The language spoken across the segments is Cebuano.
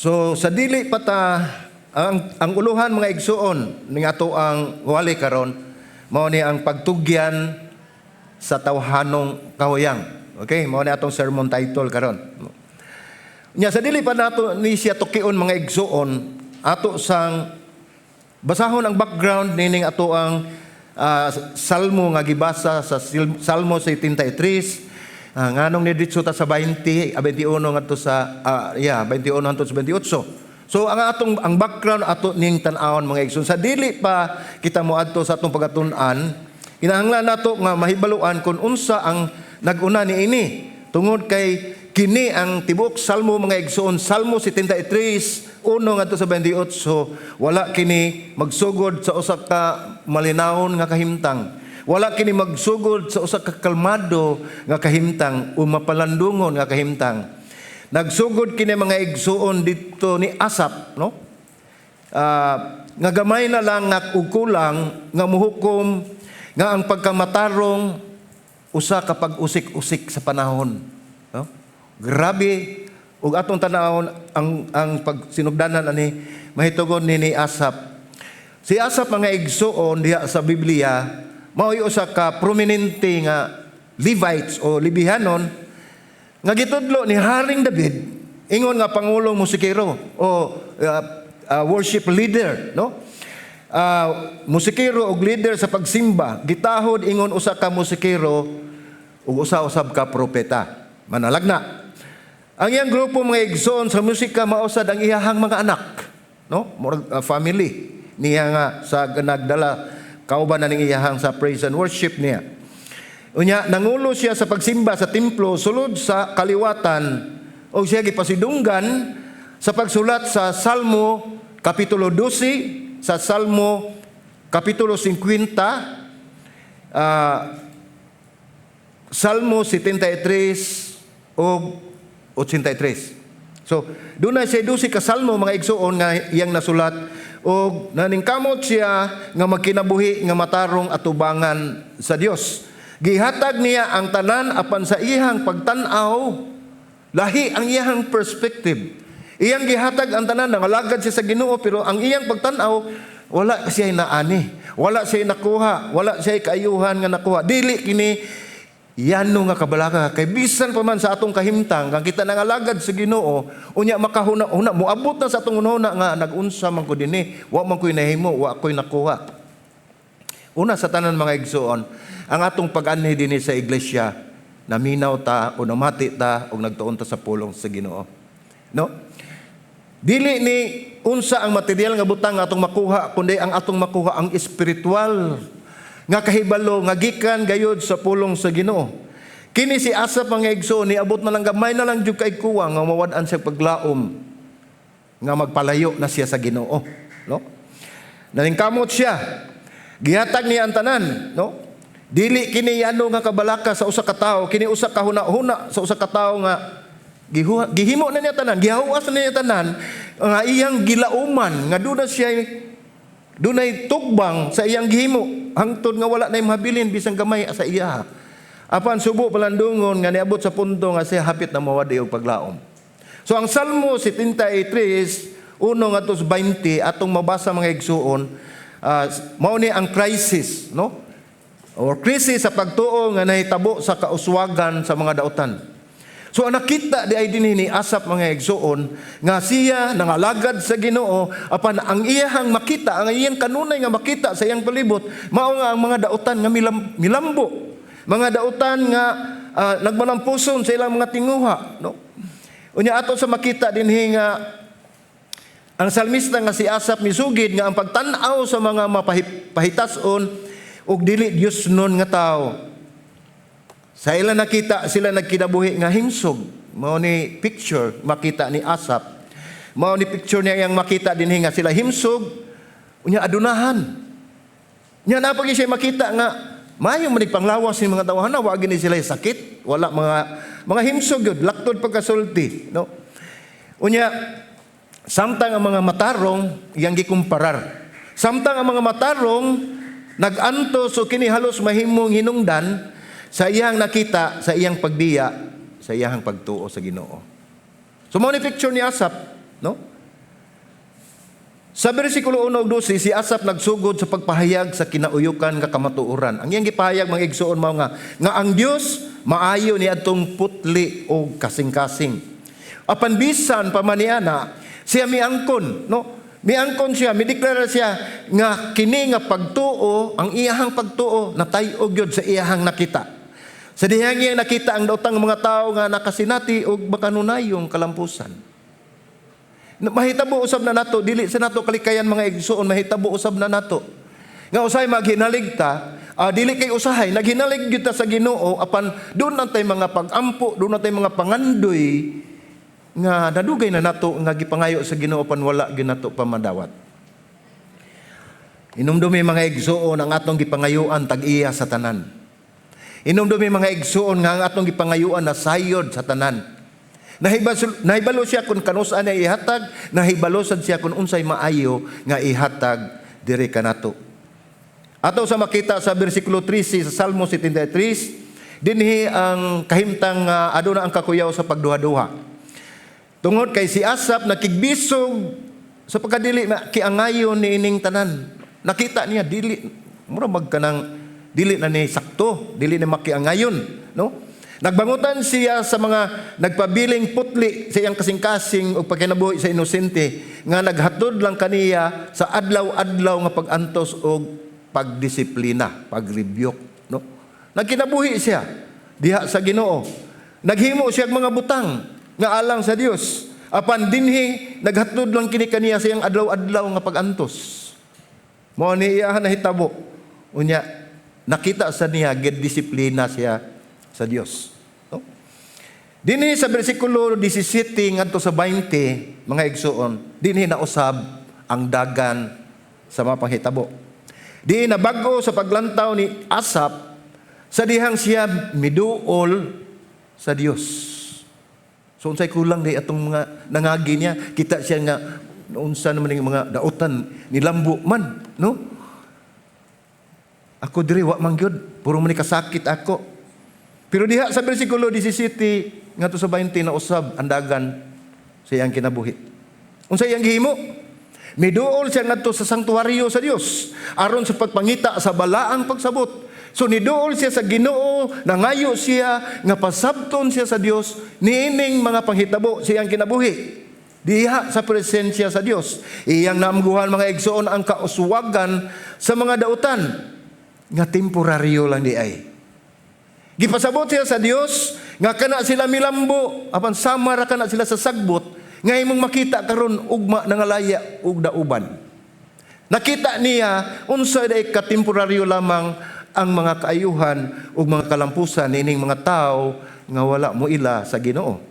So sa dili pa ta ang uluhan, mga igsuon, ning ato ang wali karon, mao ni ang pagtugyan sa tawhanong kahuyang. Okay, mao ni atong sermon title karon. Nya sa dili pa nato ni siya tukion, mga igsuon, ato sang basahon ang background nining ato ang salmo nga gibasa sa Salmo 73. Nganong niditso ta sa 20, 21 ngadto sa yeah, 21 hangtod sa 28. So ang atong ang background ato ning tan-awon, mga igsoon, sa dili pa kita moadto sa atong pagatun-an, kinahanglan nato nga mahibaluan kung unsa ang nag-una niini. Tungod kay kini ang tibuok salmo, mga igsoon, Salmo 73, 1 ngadto sa 28, wala kini magsugod sa usa ka malinawon nga kahimtang. Wala kini magsugod sa usa ka kalmado nga kahimtang o mapalandungon nga kahimtang. Nagsugod kini, mga igsuon, dito ni Asap, no? Nga gamay na lang nga og kulang nga muhukom nga ang pagkamatarong usa ka pag-usik-usik sa panahon, no? Grabe ug atong tanawon ang pagsinugdanan ani mahitungod ni Asap. Si Asap, mga igsuon, diha sa Biblia mao'y usa ka prominente nga Levites o Lebihanon nga gitudlo ni Haring David ingon nga pangulong musikero o worship leader, no? Musikero og leader sa pagsimba, gitahod ingon usa ka musikero ug usa usab ka propeta. Manalagna. Ang iyang grupo, mga igsoon, sa musika mausad ang iyahang mga anak, no? Murag family niya nga sa nagdala kauban na ning iyahang sa praise and worship niya. Unya nangulo siya sa pagsimba sa templo sulod sa kaliwatan o siya gipasidunggan sa pagsulat sa Salmo kapitulo 12, sa Salmo kapitulo 50, Salmo 73 o 83. So, doon na siya 12 ka salmo, mga igsuon, nga iyang nasulat og naningkamot siya nga magkinabuhi nga matarong atubangan sa Dios. Gihatag niya ang tanan, apan sa iyang pagtan-aw lahi ang iyang perspective. Iyang gihatag ang tanan, nangalagad siya sa Ginoo, pero ang iyang pagtan-aw, wala siya naani. Wala siya nakuha, wala siya kaayuhan nga nakuha. Dili kini yano nga kabalaka kay bisan pa man sa atong kahimtang kang kita nangalagad sa Ginoo, unya makahuna-huna, moabot na sa atong hunahuna nga nag-unsa man ko dinhi, wa man ko'y nahimo, wa ko'y nakuha. Una sa tanan, mga igsuon, ang atong pag-anhi dinhi sa iglesia, naminaw ta o namati ta o nagtuon ta sa pulong sa Ginoo, no? Dili ni unsa ang material nga butang nga atong makuha, kundi ang atong makuha ang espiritual nga kahibalo nga gikan gayud sa pulong sa Ginoo. Kini si Asap, mga igsoon, niabot na lang, gamay na lang jud kay kuwang nga mawad-an siya paglaom nga magpalayo na siya sa Ginoo, no? Naningkamot siya. Gihatag niya ang tanan, no? Dili kini ano nga kabalaka sa usa ka tawo, kini usa ka huna-huna sa usa ka tawo nga gihimo na niya tanan, gihawas na niya tanan nga iyang gilauman nga doon na siya dunay tugbang sa iyang gihimo hangtod nga wala na mabilin bisan gamay sa iya. Apan subo palandungon nga niabot sa punto nga siya hapit na mawadi og paglaom. So ang Salmo 73, 1 ngadto sa 20, atong mabasa, mga igsuon, mao ni ang crisis, no? Or crisis sa pagtuo nga nahitabo sa kauswagan sa mga dautan. So ang nakita di ay dinhi ni Asap, mga igsuon, nga siya nangalagad sa Ginoo, apan ang iyahang makita, ang iyang kanunay nga makita sa iyang palibot, mao nga ang mga dautan nga milambo. Mga dautan nga nagmalampuson sa ilang mga tinguha, no? Unya ato sa makita dinhi nga ang salmista nga si Asap misugid nga ang pagtan-aw sa mga mapahitason ug dili Diosnon nga tao, sa ilang nakita sila nagkinabuhi nga himsog. Mao ni picture makita ni Asap. Mao ni picture niya yang makita dinhi nga sila himsog unya adunahan. Nya naa pa siya makita nga maayo man panglawas ni mga tawhana, wa gini sila sakit, wala mga himsog yun, laktod pagkasulti, no? Unya samtang ang mga matarong iyang gikumparar. Samtang ang mga matarong nag-antos o kini halos mahimong hinungdan sa iyang nakita, sa iyang pagbiya, sa iyang pagtuo sa Ginoo. So mao ni picture ni Asap, no? Sa bersikulo 1 ug 12, si Asap nagsugod sa pagpahayag sa kinauyukan nga kamatuoran. Ang iyang gipahayag, mga igsuon, mao nga ang Dios maayo ni adtong putli og kasing-kasing. Apan bisan pa man niana, siya miangkon, no? Miangkon siya, mideklara siya nga kini nga pagtuo, ang iyahang pagtuo natay-og gyud sa iyahang nakita. Sa dihang iyang nakita ang daotang mga tao nga nakasinati og makanunayong kalampusan. Mahitabo usab na nato, dili sa nato kalikayan, mga igsuon, mahitabo usab na nato. Nga usahay maghinalig ta, dili kay usahay, naghinalig gyud ta sa Ginoo, apan duna tay mga pag-ampo, duna tay mga pangandoy nga nadugay na nato nga gipangayo sa Ginoo apan wala gyud nato pa madawat. Inumdumi, mga igsuon, ang atong gipangayuan tag-iya sa tanan. Inumdumi, mga igsuon, nga ang atong gipangayuan na sayod sa tanan. Nahibalo siya kung kanus-a niya ihatag, nahibalo sad siya kung unsay maayo nga ihatag diri kanato. Ato sa makita sa bersikulo 13 sa Salmo 73, dinhi ang kahimtang nga aduna ang kakuyaw sa pagduha-duha. Tungod kay si Asap nakigbisog sa pagkadili kiangayon ni ining tanan. Nakita niya dili mura magkanang dili na ni sakto, dili na makiangayon, no? Nagbangutan siya sa mga nagpabiling putli sa iyang kasing-kasing o pagkinabuhi sa inosente nga naghatod lang kaniya sa adlaw-adlaw nga pag-antos o pagdisiplina, pag-rebuke, no? Nagkinabuhi siya diha sa Ginoo. Naghimo siya og mga butang nga alang sa Dios. Apan dinhi naghatod lang kini kaniya sa iyang adlaw-adlaw nga pag-antos. Mao ni iya nahitabo. Unya nakita sa niya disiplina siya sa Dios. No? Dinhi sa bersikulo 17 ngadto sa 20, mga igsuon, dinhi nausab ang dagan sa mga panghitabo. Di nabag-o sa paglantaw ni Asap sa dihang siya miduol sa Dios. So unsay kulang di atong mga nangagi niya, kita siya nga unsa naman yung mga dautan nilambo man, no? Ako diri wa man gyud, puro man ni kasakit ako. Pero diha sa bersikulo 17 ngadto sa 20, na usab ang dagan sa iyang kinabuhi. Unsa iyang gihimo? Miduol siya ngadto sa sanktuaryo sa Dios aron sa pagpangita sa balaang pagsabot. So niduol siya sa Ginoo, nangayo siya nga pasabton siya sa Dios niining mga panghitabo sa iyang kinabuhi. Diha sa presensya sa Dios, iyang naamguhan, mga igsoon, ang kauswagan sa mga dautan nga temporaryo lang di ay. Gipasabot siya sa Dios nga kana sila milambo apan sama ra kana sila sa sagbot nga imong makita karon ugma nangalaya og dauban. Nakita niya unsa day katemporaryo lamang ang mga kaayuhan ug mga kalampusan niining mga tao nga wala mo ila sa Ginoo.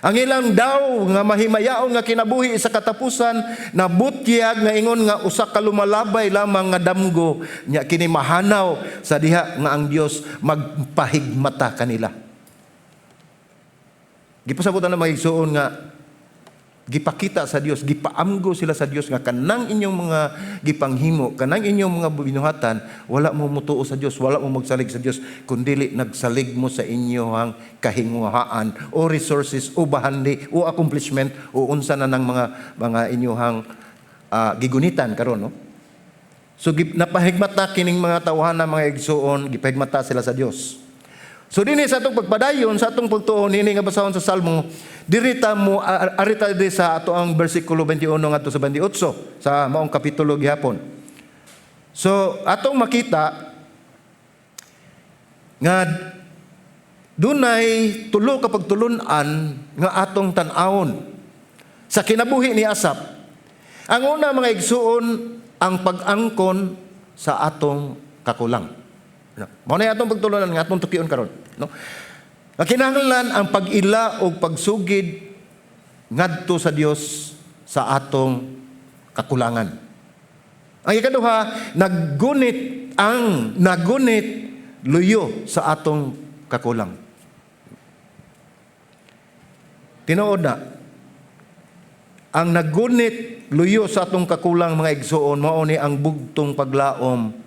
Ang ilang daw nga mahimayaon nga kinabuhi sa katapusan nabutyag nga ingon nga usa ka lumalabay lamang nga damgo, nya kini mahanaw sa diha nga ang Dios magpahigmata kanila. Gipasabutan na, mga igsuon, nga gipakita sa Dios, gipaamgo sila sa Dios nga kanang inyong mga gipanghimo, kanang inyong mga binuhatan, wala mo mutuo sa Dios, wala mo magsalig sa Dios, kundili nagsalig mo sa inyong kahinguhaan o resources o bahandi o accomplishment o unsa na ng mga inyong gigunitan karon, no? So napahigmata kining mga tawhana, mga igsuon, gipahigmata sila sa Dios. So dinhi sa atong pagpadayon, sa atong pagtuon nini nga basahon sa Salmo, diri ta mo arita diri sa ato ang bersikulo 21 ngadto sa 28 sa maong kapitulo gihapon. So atong makita nga dunay tulo ka pagtulun-an nga atong tan-awon sa kinabuhi ni Asap. Ang una, mga igsuon, ang pag-angkon sa atong kakulang. No. Mao na atong pagtulunan nga atong tukion karon, no? Nga kinahanglan ang pag-ila o pagsugid ngadto sa Dios sa atong kakulangan. Ang ikaduha, naggunit ang nagunit luyo sa atong kakulang. Tinuod na, ang nagunit luyo sa atong kakulang, mga igsuon, mao ni ang bugtong paglaom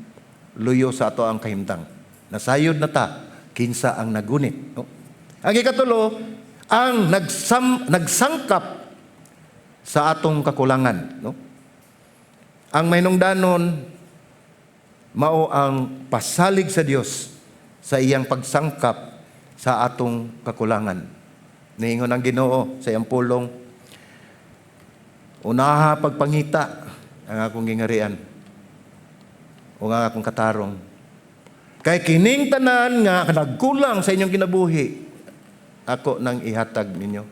luyo sa ato ang kahimtang. Nasayod na ta kinsa ang nagunit. No? Ang ikatulo, ang nagsangkap sa atong kakulangan. No? Ang mahinungdanon mao ang pasalig sa Dios sa iyang pagsangkap sa atong kakulangan. Niingon ang Ginoo sa iyang pulong, "Unaha pagpangita ang akong gingarian o ang akong katarong. Kay kining tanan nga nagkulang sa inyong kinabuhi, ako nang ihatag ninyo."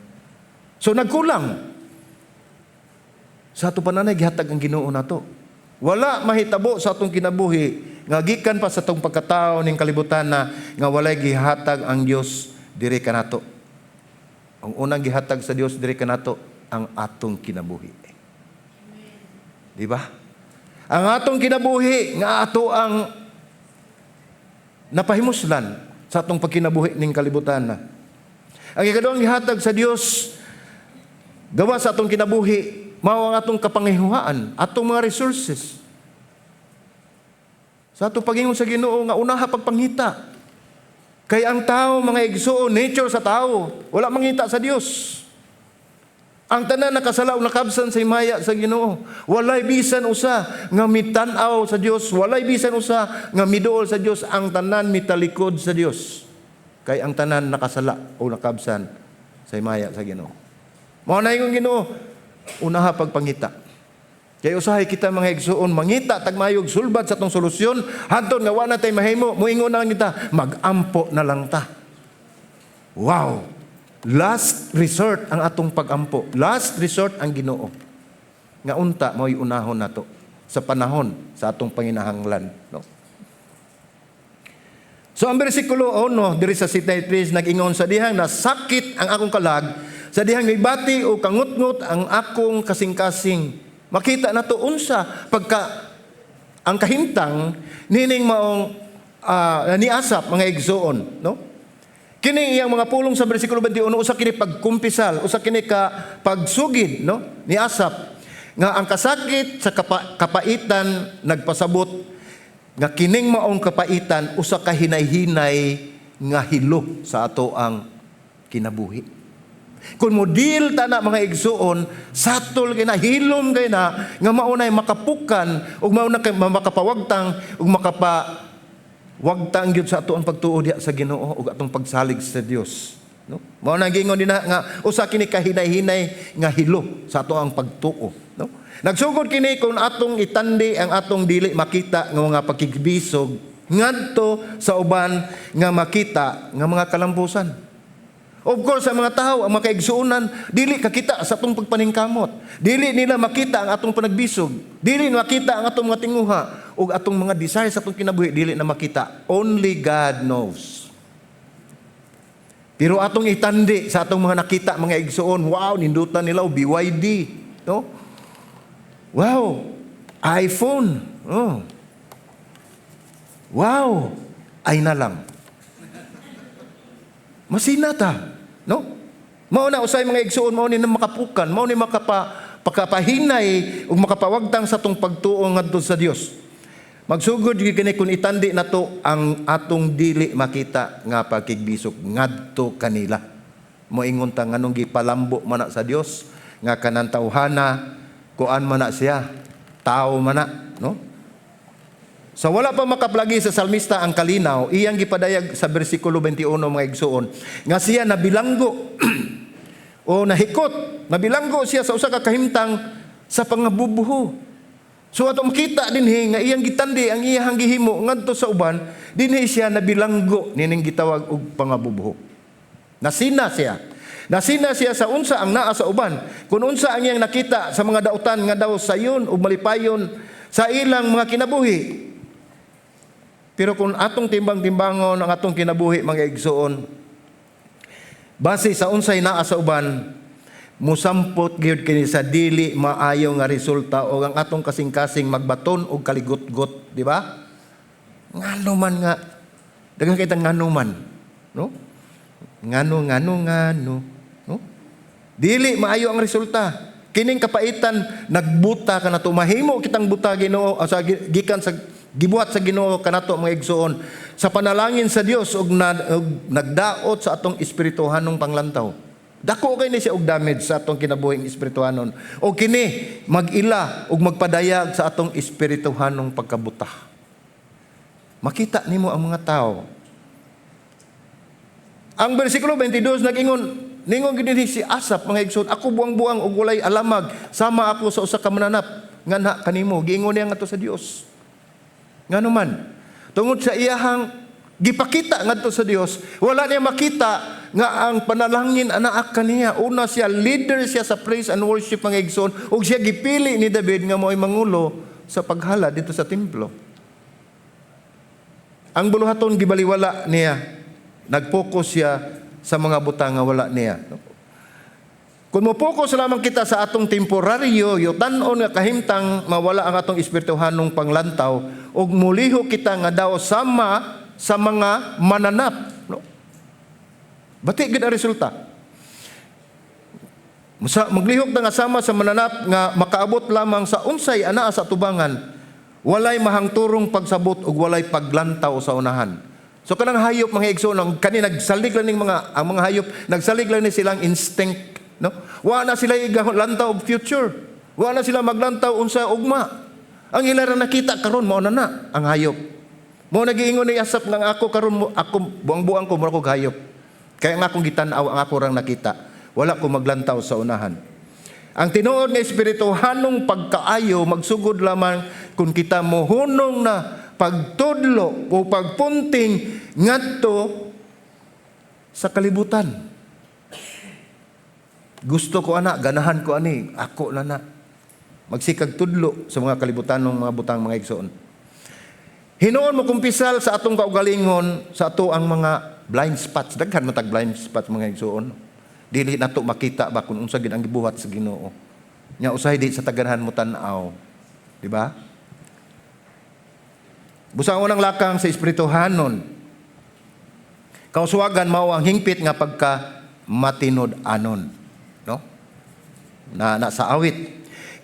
So nagkulang. Sa ato pa nanay gihatag ang Ginoo nato. Wala mahitabo sa atong kinabuhi nga gikan pa sa atong pagkatao ning kalibutan na nga walay gihatag ang Dios diri kanato. Ang unang gihatag sa Dios diri kanato, ang atong kinabuhi. Di ba? Ang atong kinabuhi nga ato ang napahimuslan sa atong pagkinabuhi ning kalibutan na. Ang ikaduhang gihatag sa Dios gawa sa atong kinabuhi mao ang atong kapangihuhaan, atong mga resources. Sa atong pagingon sa Ginoo nga unaha pagpangita. Kay ang tao, mga igsuon, nature sa tao, wala mangita sa Dios. Ang tanan nakasala o nakabsan sa himaya sa Ginoo. Walay bisan usa nga mitan-aw sa Dios, walay bisan usa nga miduol sa Dios, ang tanan mitalikod sa Dios. Kay ang tanan nakasala o nakabsan sa himaya sa Ginoo. Mao na ingon Ginoo, unaha pagpangita. Kay usahay kita, mga igsuon, mangita tag mayog sulbad sa atong solusyon, hantod nga wa na tay mahimo, moingon na lang kita, mag-ampo na lang ta. Wow! Last resort ang atong pagampo. Last resort ang Ginoo. Nga unta mao'y unahon nato sa panahon sa atong panginahanglan, no? So ang bersikulo 1 diri sa 73 nag-ingon, "Sa dihang nasakit ang akong kalag, sa dihang mibati og kangutngot ang akong kasing-kasing." Makita nato unsa pagka ang kahimtang nining maong ni Asap, mga igsuon, no? Kining iyang mga pulong sa bersikulo 21, usa kini pagkumpisal, usa kini ka pagsugid, no, ni Asap nga ang kasakit sa kapaitan nagpasabot nga kining maong kapaitan usa ka hinay-hinay nga hilo sa ato ang kinabuhi. Kung mo deal ta na, mga igsuon, satol kay na, hilom kay na nga maunay makapukan ug mauna kay makapawagtang ug makapa wagtang gyud sa ato ang pagtuo diha sa Ginoo ug atong pagsalig sa Dios. No? Mao na giingon dinha nga usa kini kahinay-hinay nga hilo sa ato ang pagtuo, no? Nagsugod kini kung atong itandi ang atong dili makita nga mga pakigbisog ngadto sa uban nga makita nga mga kalambusan. Of course, ang mga tao, ang mga kaigsuonan, dili kakita sa atong pagpaningkamot. Dili nila makita ang atong panagbisog. Dili makita ang atong mga tinguha ug atong mga desire sa atong kinabuhi, dili na makita. Only God knows. Pero atong itandi sa atong mga nakita, mga igsuon, wow, nindutan nila o BYD, no? Wow, iPhone. Oh. Wow, ay na lang. Masina ta, no? Mao na usay, mga igsuon, mao ni na makapukan, mao ni makapahinay ug makapawagtang sa atong pagtuo ngadto sa Dios. Magsugod gyud kini kung itandi nato ang atong dili makita nga pagkigbisog ngadto kanila. Moingon ta, nganong gipalambo man na sa Dios nga kanang tawhana, kuan man na siya, tao man na, no? Sa wala pa makaplagi sa salmista ang kalinaw, iyang gipadayag sa bersikulo 21, mga igsuon, nga siya nabilanggo o nahikot, nabilanggo siya sa usa ka kahimtang sa pangabubuho. So ato makita dinhi nga iyang gitandi ang iyang gihimo ngadto sa uban, dinhi siya nabilanggo nining gitawag og pangabubuho. Nasina siya. Nasina siya sa unsa ang naa sa uban. Kung unsa ang iyang nakita sa mga dautan nga daw sayon ug malipayon sa ilang mga kinabuhi. Pero kung atong timbang-timbangon ang atong kinabuhi, mga igsuon, base sa unsay naa sa uban, musampot gyud kini sa dili maayo nga resulta o ang atong kasing-kasing magbaton og kaligutgot, di ba? Ngano man nga daghan kita ngano man, no? Ngano, ngano, ngano, no? Dili maayo ang resulta. Kining kapaitan nagbuta kanato, mahimo kitang buta Ginoo sa gikan sa gibuhat sa Ginoo kanato, mga igsuon, sa panalangin sa Dios ug nagdaot sa atong espirituhanong panglantaw. Dako kay ni siya og damage sa atong kinabuhing espirituhanon. O kini mag-ila ug magpadayag sa atong espirituhanong pagkabuta. Makita nimo ang mga tao. Ang bersikulo 22 nag-ingon, ningon gid si Asap, mga igsoon, "Ako buang-buang ug walay alamag, sama ako sa usa ka mananap nganha kanimo." Giingon niya ngadto sa Dios. Ngano man? Tungod sa iyahang gipakita ngadto sa Dios, wala niya makita nga ang panalangin anaa kaniya. Una siya, leader siya sa praise and worship, mga igsoon, ug siya gipili ni David nga mo'y mangulo sa paghala dito sa templo. Ang buluhaton, gibaliwala niya. Nag-focus siya sa mga butang nga wala niya. Kung mo-focus lamang kita sa atong temporaryo, yutan-on nga kahimtang, mawala ang atong espirituhanong panglantaw ug mulihok kita nga daw sama sa mga mananap. No? Bati gid ang resulta. Musa, maglihok na nga sama sa mananap nga makaabot lamang sa unsay anaa sa tubangan, walay mahangturong pagsabot ug walay paglantaw sa unahan. So kanang hayop, mga igsoon, ang kani nagsalig lang ning mga ang mga hayop, nagsalig lang ni silang instinct, no? Wa na sila lantaw og future. Wa na sila maglantaw unsa ugma. Ang ila ra nakita karon, mao na na ang hayop. Mao nagiingon ni Asap nga ako karon ako buang-buang ko, mura ko hayop. Kaya nga akong gitan-aw ang ako rang nakita. Wala ko maglantaw sa unahan. Ang tinuod nga espirituhanong pagkaayo magsugod lamang kung kita mohunong na pagtudlo o pagpunting ngadto sa kalibutan. Gusto ko ana, ganahan ko ani, ako na na. Magsikag tudlo sa mga kalibutanong mga butang, mga igsoon. Hinuon mo kumpisal sa atong kaugalingon, sa ato ang mga blind spots. Daghan man tag blind spots, mga igsoon. Dili nato makita ba kung unsa gid ang gibuhat sa Ginoo. Nya usahay di sa taganahan mo tan-aw. Di ba? Busa ang unang lakang sa espirituhanon. Kauswagan mao ang hingpit nga pagka matinud-anon, no? Na, na sa awit.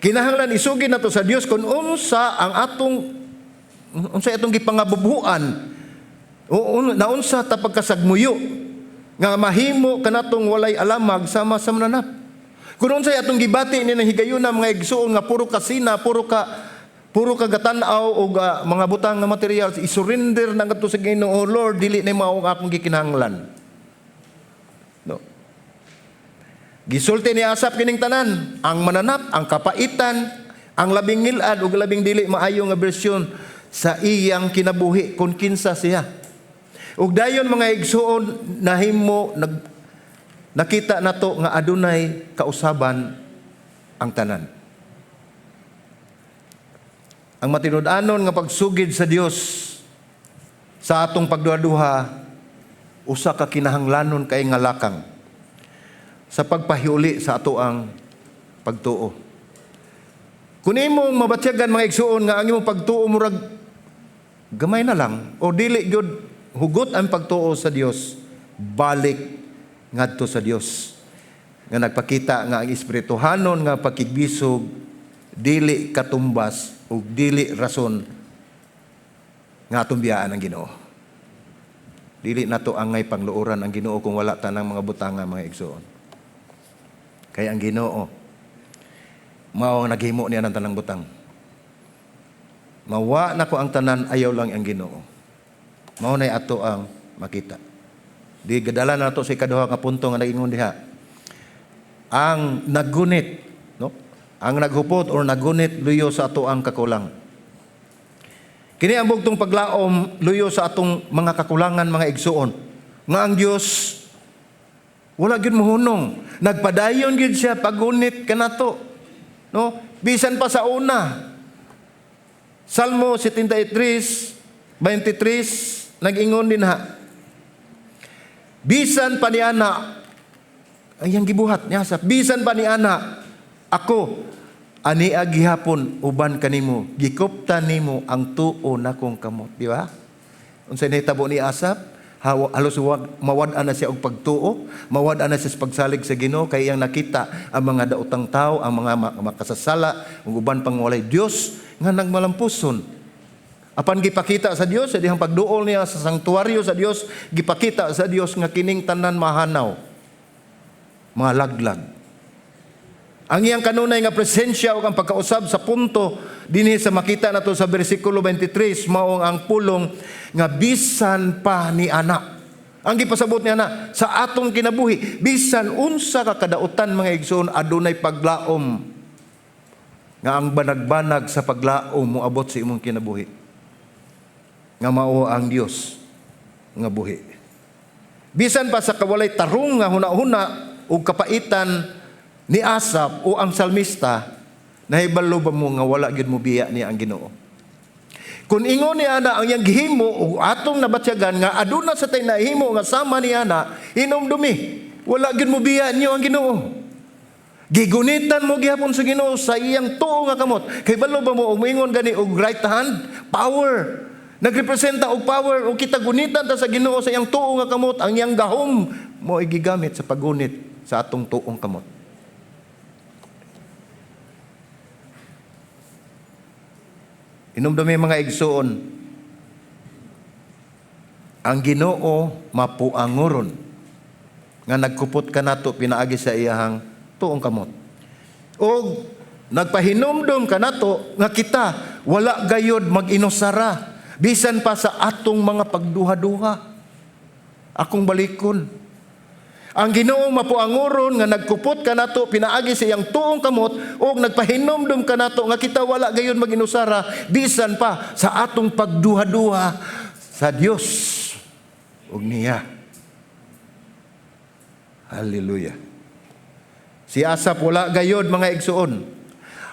Kinahanglan isugid nato sa Dios kung unsa ang atong unsa atong gipangabubuan. O naunsa ta pagkasagmuyo nga mahimo kanatong walay alamag sama sa mananap. Kung unsay atong gibati ni ng higayuna, mga igsuon, nga puro ka sina, puro ka gatan-aw og mga butang nga materials, isurrender na ngadto sa Ginoo, "Lord, dili na mao ang akong gikinahanglan." No. Gisulti ni Asap kining tanan, ang mananap, ang kapaitan, ang labing ngilad ug labing dili maayo nga bersyon sa iyang kinabuhi kung kinsa siya. Ug dayon, mga igsuon, nahimo nakita nato nga adunay kausaban ang tanan. Ang matinud-anon nga pagsugid sa Dios sa atong pagduha-duha usa ka kinahanglanon kay nga lakang sa pagpahiuli sa ato ang pagtuo. Kung imong mabatyagan, mga igsuon, nga ang imong pagtuo murag gamay na lang o dili gyud hugot ang pagtuo sa Dios, balik ngadto sa Dios nga nagpakita nga ang espirituhanon nga pakigbisog dili katumbas ug dili rason nga atong biyaan ang Ginoo. Dili nato angay pangluoran ang Ginoo kung wala tanang mga butanga, mga igsuon. Kay ang Ginoo mao ang naghimo niya ng tanang butang. Mawa na ko ang tanan, ayaw lang ang Ginoo. Mao nay ato ang makita. Di gadala na nato sa ikaduha nga punto nga nag-ingon diha. Ang naggunit, no? Ang naghupot or naggunit luyo sa ato ang kakulang. Kini ang bugtong paglaom luyo sa atong mga kakulangan, mga igsuon. Nga ang Dios wala gyud mohunong. Nagpadayon gyud siya paggunit kanato. No? Bisan pa sa una. Salmo 73:23 nag-ingon din ha. Bisan pa ni ana ang gibuhat niya sa bisan pa ni ana ako ani gihapon uban kanimo, gikuptan nimo ang tuo nakong kamot, di ba? Unsay nahitabo ni Asap? Halos mawad-an na siya og pagtuo, mawad-an na siya sa pagsalig sa Ginoo kay iyang nakita ang mga daotang tao, ang mga makasasala, ug uban pang walay Dios nga nagmalampuson. Apan gipakita sa Dios sa dihang pagduol niya sa sanktuaryo sa Dios, gipakita sa Dios nga kining tanan mahanaw. Mga laglag. Ang iyang kanunay nga presensya ug ang pagkausab sa punto dinhi sa makita nato sa bersikulo 23 mao ang pulong nga "bisan pa ni ana". Ang gipasabot ni ana sa atong kinabuhi, bisan unsa ka kadautan, mga igsoon, adunay paglaom nga ang banag-banag sa paglaom moabot sa imong kinabuhi nga mao ang Dios nga buhi. Bisan pa sa kawalay tarong nga huna-huna ug kapaitan ni Asap o ang salmista, nahibalo ba mo nga wala gyud mo biya niya ang Ginoo? Kung ingon ni ana ang iyang gihimo ug atong nabatyagan nga aduna sa tay nahimo nga sama ni ana, hinumdumi, wala gyud mo biya niyo ang Ginoo. Gigunitan mo gihapon sa Ginoo sa iyang tuo nga kamot. Kay balo ba mo og moingon gani og right hand, power. Nagrepresenta og power ug kita gunitan ta sa Ginoo sa iyang tuo nga kamot, ang iyang gahom mo gigamit sa paggunit sa atong tuong kamot. Hinumdumi, mga igsuon, ang Ginoo mapuangoron nga nagkupot kanato pinaagi sa iyahang tuong kamot. O nagpahinumdum kanato nga kita wala gayod mag-inusara bisan pa sa atong mga pagduha-duha. Akong balikon. Ang Ginoo mapuangoron nga nagkupot kanato pinaagi sa iyang tuong kamot ug nagpahinumdum kanato nga kita wala gayud maginusara bisan pa sa atong pagduha-duha sa Dios ug niya. Hallelujah. Si Asap wala gayod, mga igsuon.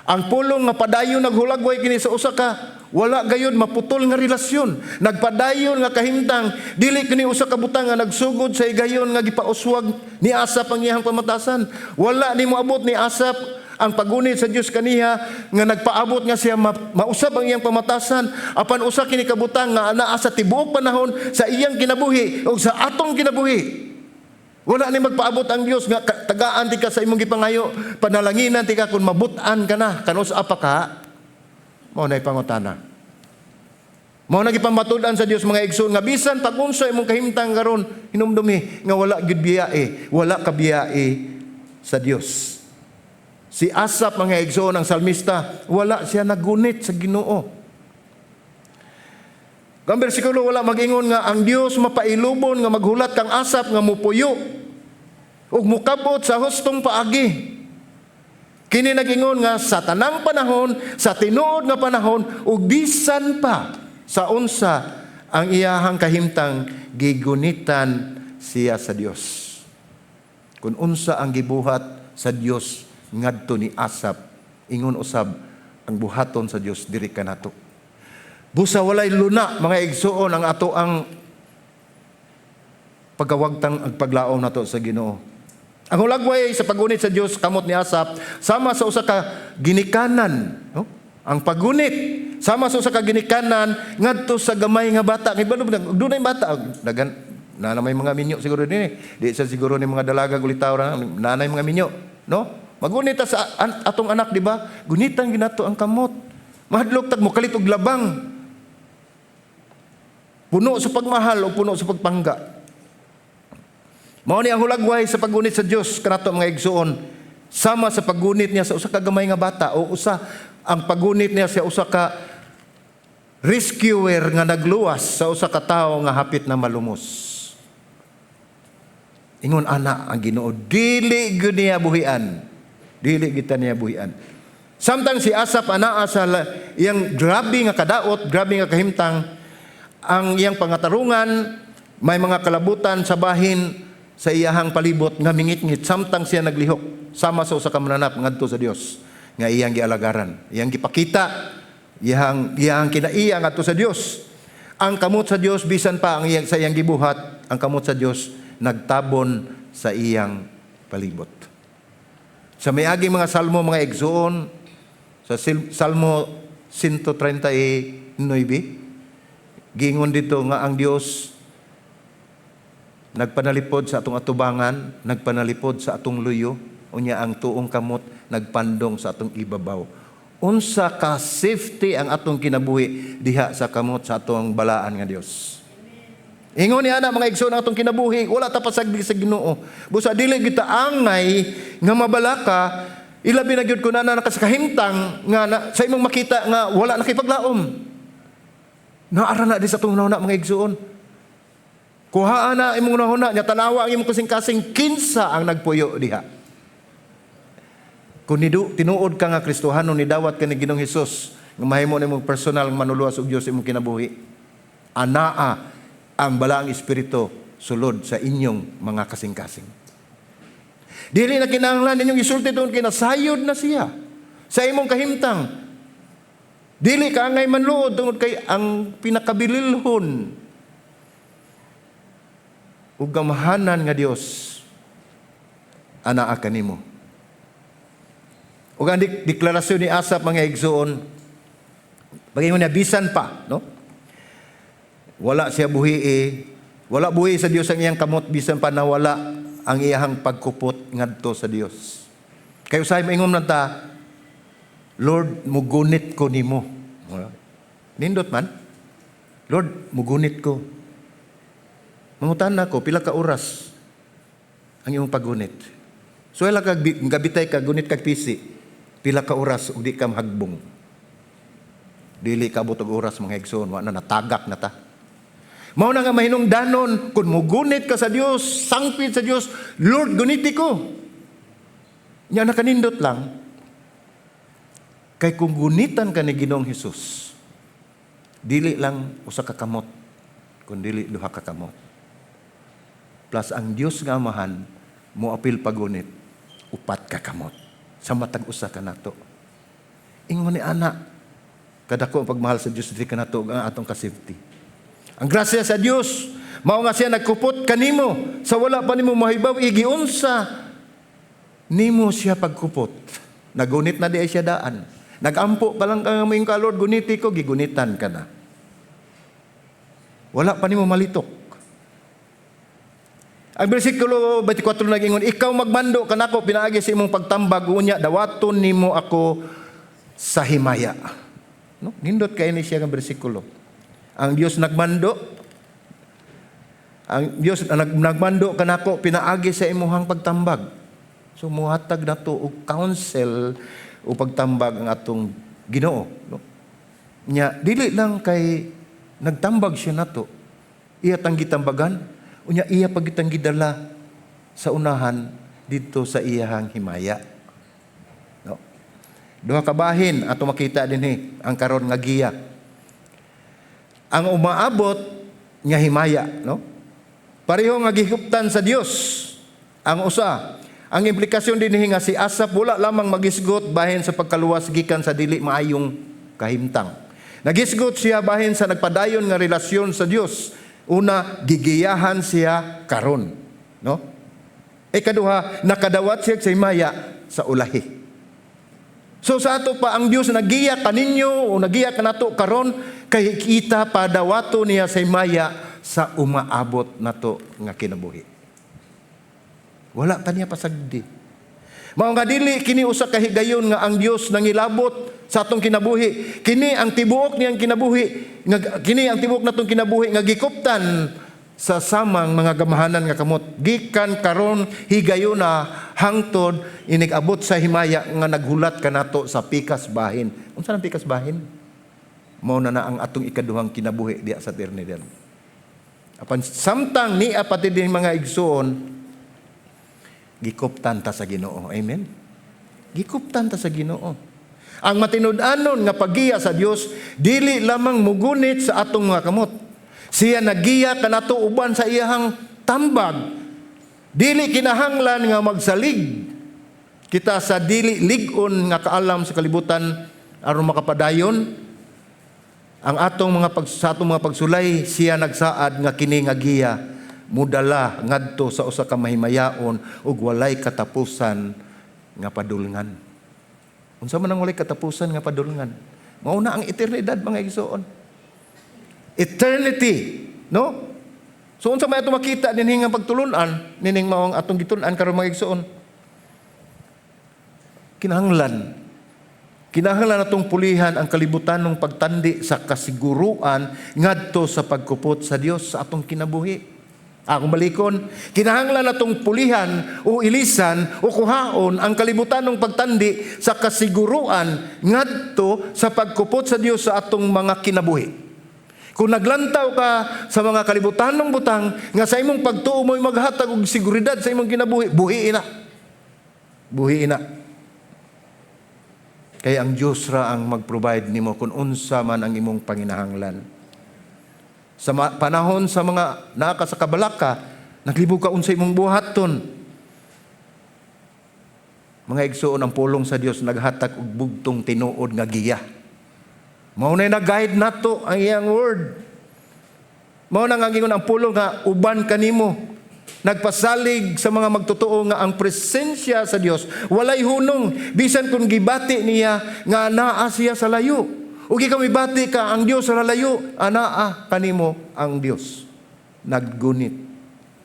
Ang pulong nga "padayon" naghulagway kini sa usa ka wala gayud maputol nga relasyon. Nagpadayon nga kahimtang, dili kini usa ka butang nga nagsugod sa higayon nga gipauswag ni Asap ang iyang pamatasan. Wala ni moabot ni Asap ang pagunit sa Dios kaniha nga nagpaabot nga siya mausab ang iyang pamatasan, apan usa kini ka butang nga anaa sa tibuok panahon sa iyang kinabuhi o sa atong kinabuhi. Wala ni magpaabot ang Dios nga tagaan ti ka sa imong gipangayo, panalanginan ti ka kung mabut-an ka na, kanus-a pa ka, mao na pangutana. Mao na gipamatud-an sa Dios, mga igsoon, nga bisan pag unsa imong kahimtang karon, hinumdumi nga wala gyud biyae, wala ka biyae sa Dios. Si Asap, mga igsoon, ang salmista, wala siya nagunit sa Ginoo. Ang bersikulo wala mag-ingon nga ang Dios mapailubon nga maghulat kang Asap nga mupuyo ug mukabot sa hustong paagi. Kini nag-ingon nga sa tanang panahon, sa tinuod nga panahon ug bisan pa sa unsa ang iyahang kahimtang, gigunitan siya sa Dios. Kung unsa ang gibuhat sa Dios ngadto ni Asap, ingon usab ang buhaton sa Dios diri kanato. Busa walay luna, mga igsuon, ang ato ang pagkawagtang ang paglaom nato sa Ginoo. Ang hulagway sa paggunit sa Dios kamot ni Asap sama sa usa ka ginikanan, no? Ang paggunit sama sa usa ka ginikanan ngadto sa gamay nga bata. Kay balo dunay bata dagan na may mga minyo siguro dinhi. Di sa siguro ni mga dalaga gulitaw ra nanay mga minyo, no? Magunit ta sa atong anak, di ba? Gunitan ginato ang kamot. Mahadlok tag mokalit og labang. Puno sa pagmahal o puno sa pagpangga. Mao ni ang hulagway sa paggunit sa Dios kanato, mga igsuon, sama sa paggunit niya sa usa ka gamay nga bata o usa ang paggunit niya sa usa ka rescuer nga nagluwas sa usa ka tawo nga hapit na malumos. Ingon ana ang Ginoo, dili gyud niya buhian. Dili kita niya buhian. Samtang si Asap anaa sa iyang grabe nga kadaot, grabe nga kahimtang, ang iyang pangatarungan, may mga kalabutan sa bahin sa iyahang palibot nga mingitngit samtang siya naglihok sama sa usa ka mananap ngadto sa Dios nga iyang gialagaran, iyang gipakita iyang kinaiya ngadto sa Dios. Ang kamot sa Dios, bisan pa ang iyang sa iyang gibuhat, ang kamot sa Dios nagtabon sa iyang palibot. Sa miaging mga salmo, mga igsuon, sa Salmo 139, giingon dito nga ang Dios nagpanalipod sa atong atubangan, nagpanalipod sa atong luyo, unya ang tuong kamot nagpandong sa atong ibabaw. Unsa ka safety ang atong kinabuhi diha sa kamot sa atong balaan nga Dios. Ingon ni ana, mga igsoon, ang atong kinabuhi, wala ta pasagdi sa Ginoo. Busa dili kita angay nga mabalaka, ilabi na gyud kun naa na ka sa kahimtang nga na, sa imong makita nga wala na kay paglaom. Naara na di sa atong hunahuna, mga igsoon. Kuhaan na imong hunahuna, nya tanawa ang imong kasing-kasing, kinsa ang nagpuyo diha. Kung nidu, tinuod ka nga Kristohano, nidawat ka ni Ginoong Hesus, nga mahimo nimong personal nga manuluwas ug Dios imong kinabuhi. Anaa ang Balaang Espiritu sulod sa inyong mga kasing-kasing. Dili na kinahanglan ninyong isulti tungod kay nasayod na siya sa imong kahimtang. Dili ka angay manluod tungod kay ang pinakabililhon ug gamahanan nga Dios anaa kanimo. Ug ang deklarasyon ni Asap, mga igsoon, pagingon niya bisan pa, no? Wala siya buhi eh. Wala buhi sa Dios ang iyang kamot bisan pa nawala ang iyahang pagkupot ngadto sa Dios. Kay usahay maingon lang ta, "Lord, mugunit ko nimo." Nindot man. "Lord, mugunit ko." Mangutan ko, pila ka oras ang imong paggunit? So wala ka gabitay ka gunit kag PC. Pila ka oras ug di ka mahagbong? Dili ka abot og oras, mga igsoon, wa na, natagak na ta. Mao na nga mahinungdanon kung mugunit ka sa Dios, sangpit sa Dios, "Lord, guniti ko." Nya nakanindot lang kay kung gunitan ka ni Ginoong Hesus, dili lang usa ka kamot, kun dili duha ka kamot. Plus ang Dios nga Amahan mo apil pagunit, upat ka kamot sa matag usa ka nato. Ingon ni ana, kadako ang pagmahal sa Dios diri kanato ang atong ka-safety. Ang grasya sa Dios, mao nga siya nagkupot kanimo sa wala pa nimo mahibaw giunsa nimo siya pagkupot. Nagunit na di ay siya daan. Nagampo pa lang ka nga moingon ka, "Lord, guniti ko," gigunitan ka na. Wala pa nimo malitok. Ang bersikulo 24 nagingon, "Ikaw magmando kanako pinaagi sa imong pagtambag, unya dawaton nimo ako sa himaya." No? Nindot kay ni siya nga bersikulo. Ang Dios nagmando, ang Dios nagmando kanako pinaagi sa imuhang pagtambag. So muhatag nato og counsel o pagtambag ang atong Ginoo, no? Nya dili lang kay nagtambag siya nato. Iya tang gitambagan, unya iya pagitang gidala sa unahan didto sa iyahang himaya. No? Duha ka bahin ato makita dinhi ang karon nga giya. Ang umaabot nga himaya, no? Pareho nga gihuptan sa Dios ang usa. Ang implikasyon dinhi nga si Asap wala lamang magisgot bahin sa pagkaluwas gikan sa dili maayong kahimtang. Nagisgot siya bahin sa nagpadayon nga relasyon sa Dios. Una, gigiyahan siya karon, no? Ikaduha, nakadawat siya sa himaya sa ulahi. So sa ato pa ang Dios nagiya kaninyo o nagiya kanato karon kay kita padawato niya sa himaya sa umaabot nato nga kinabuhi. Wala ta niya pasagdi. Mao nga dili kini usa ka higayon nga ang Dios nangilabot sa atong kinabuhi. Kini ang tibuok niyang kinabuhi, nga kini ang tibuok natong kinabuhi nga gikuptan sa samang mga gamahanan nga kamot gikan karon higayuna hangtod inig-abot sa himaya nga naghulat kanato sa pikas bahin. Unsa nang pikas bahin? Mao na na ang atong ikaduhang kinabuhi diya sa eternidad. Apan samtang niya pati din, mga igsoon, gikuptan ta sa Ginoo. Amen. Gikuptan ta sa Ginoo. Ang matinud-anon nga paggiya sa Dios dili lamang mugunit sa atong mga kamot. Siya nagiya kanato uban sa iyahang tambag. Dili kinahanglan nga magsalig kita sa dili lig-on nga kaalam sa kalibutan aron makapadayon. Ang atong mga pag, sa atong mga pagsulay, siya nagsaad nga kini nga giya mudala ngadto sa usa ka mahimayaon ug walay katapusan nga padulngan. Unsa man ang walay katapusan nga padulngan? Mao na ang eternidad, mga igsoon. Eternity, no? So unsa may ato makita dinhi nga pagtulunan, nining mao ang atong gitun-an karon, mga igsoon? Kinahanglan Kinahanglan natong pulihan ang kalibutan ng pagtandi sa kasiguruan ngadto sa pagkupot sa Dios sa atong kinabuhi. Akong balikon, kinahanglan natong pulihan o ilisan o kuhaon ang kalibutan ng pagtandi sa kasiguruan ngadto sa pagkupot sa Dios sa atong mga kinabuhi. Kung naglantaw ka sa mga kalibutan ng butang nga sa imong pagtuo mo'y maghatag og seguridad sa imong kinabuhi, buhi na. Buhi na. Kay ang Dios ra ang mag-provide nimo kung unsa man ang imong panginahanglan. Sa panahon sa mga naa ka sa kabalaka, naglibog ka unsa imong buhaton. Mga igsuon, ang pulong sa Dios naghatag og bugtong tinuod nga giya. Mao na nag-guide nato ang iyang word. Mao na nga gingon ang pulong nga uban kanimo. Nagpasalig sa mga magtotoo nga ang presensya sa Dios walay hunong, bisan kung gibati niya nga naa siya sa layo. Ug ikaw mibati ka ang Dios sa layo, anaa kanimo ang Dios. Naggunit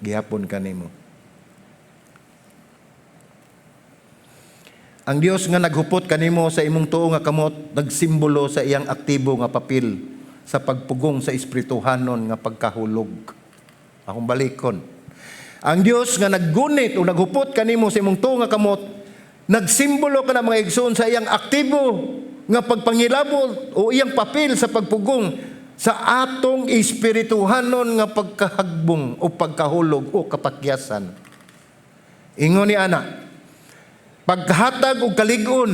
gihapon kanimo. Ang Dios nga naghupot kanimo sa imong tuo nga kamot nagsimbolo sa iyang aktibo nga papel sa pagpugong sa espirituhanon nga pagkahulog. Akong balikon. Ang Dios nga naggunit o naghupot kanimo sa imong tuo nga kamot nagsimbolo kana, mga igsoon, sa iyang aktibo nga pagpangilabot o iyang papel sa pagpugong sa atong espirituhanon nga pagkahagbong o pagkahulog o kapakyasan. Ingon ni ana, paghatag og kalig-on.